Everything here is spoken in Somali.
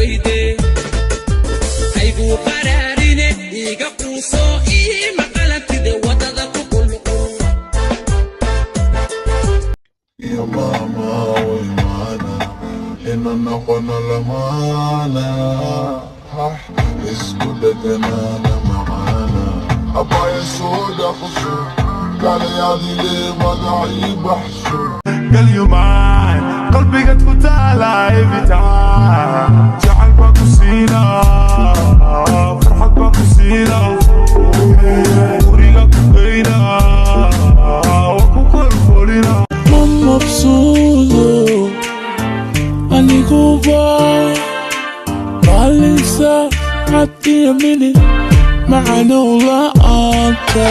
Weyde hayguu qaraarine, iiga quuso, ii maqalantide waddada ku qulqul. Iyo mama way maana ina noqono lamaana, hax isku dheganaana macaana. Abaya soo dhaqso, kalayaadile magacii baxsho. Galyumaan qalbigaad ku taala every time. Jacayl baa ku siina, farxad baa ku siina, guriga ku geyna, waa ku kolkolina. Ma mabsuudo aniguba maalin, saacad iyo minid macanow la'aanta.